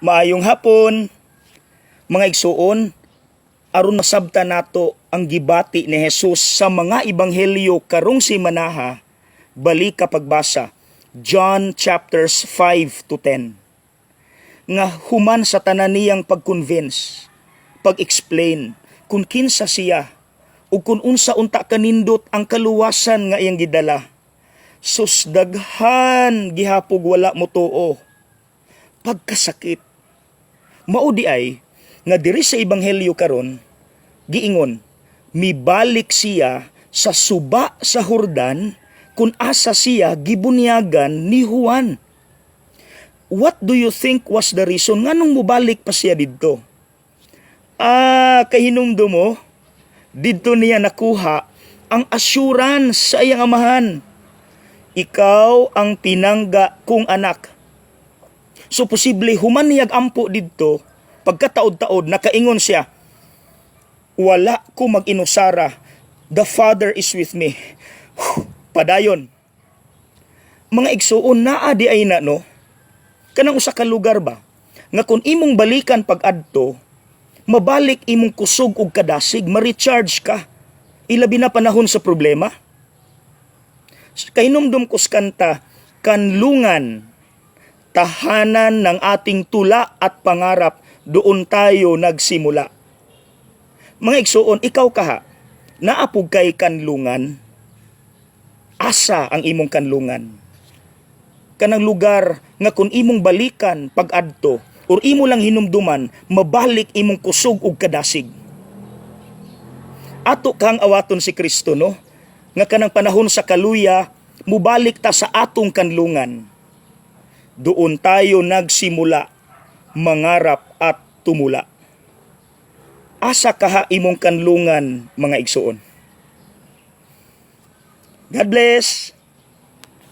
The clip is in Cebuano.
Maayong hapon, mga igsuon, aron masabta nato ang gibati ni Jesus sa mga ebanghelyo karong simanaha, balik ka pagbasa John chapters 5 to 10. Nga human sa tanan niyang pag-convince, pag-explain kung kinsa siya ug kung unsa unta kanindot ang kaluwasan nga iyang gidala. Sus, daghan gihapog wala motuo. Pagkasakit. Mao di ay nga diri sa ebanghelyo karon giingon mibalik siya sa suba sa Hordan kung asa siya gibunyagan ni Juan. What do you think was the reason nganong mobalik pa siya didto? Ah, kahinumdum mo, didto niya nakuha ang assurance sa iyang amahan. "Ikaw ang pinangga kong anak." So posible human niyag ampo didto, pagkataod-taod nakaingon siya, "Wala ko mag-inusara. The Father is with me." Padayon. Mga igsuon, naa di ay na, no? Kanang usa ka lugar ba nga kung imong balikan pag-adto, mabalik imong kusog ug kadasig, ma-recharge ka. Ilabi na panahon sa problema. Kahinumdum ko sa kanta, "Kanlungan, tahanan ng ating tula at pangarap, doon tayo nagsimula." Mga igsuon, ikaw kaha, naa pud kay kanlungan? Asa ang imong kanlungan? Kanang lugar nga kung imong balikan pag-adto or imo lang hinumduman, mabalik imong kusog ug kadasig. Ato kang awaton si Kristo, no? Nga kanang panahon sa kaluya, mubalik ta sa atong kanlungan. Doon tayo nagsimula, mangarap at tumula. Asa kaha imong kanlungan, mga igsuon? God bless!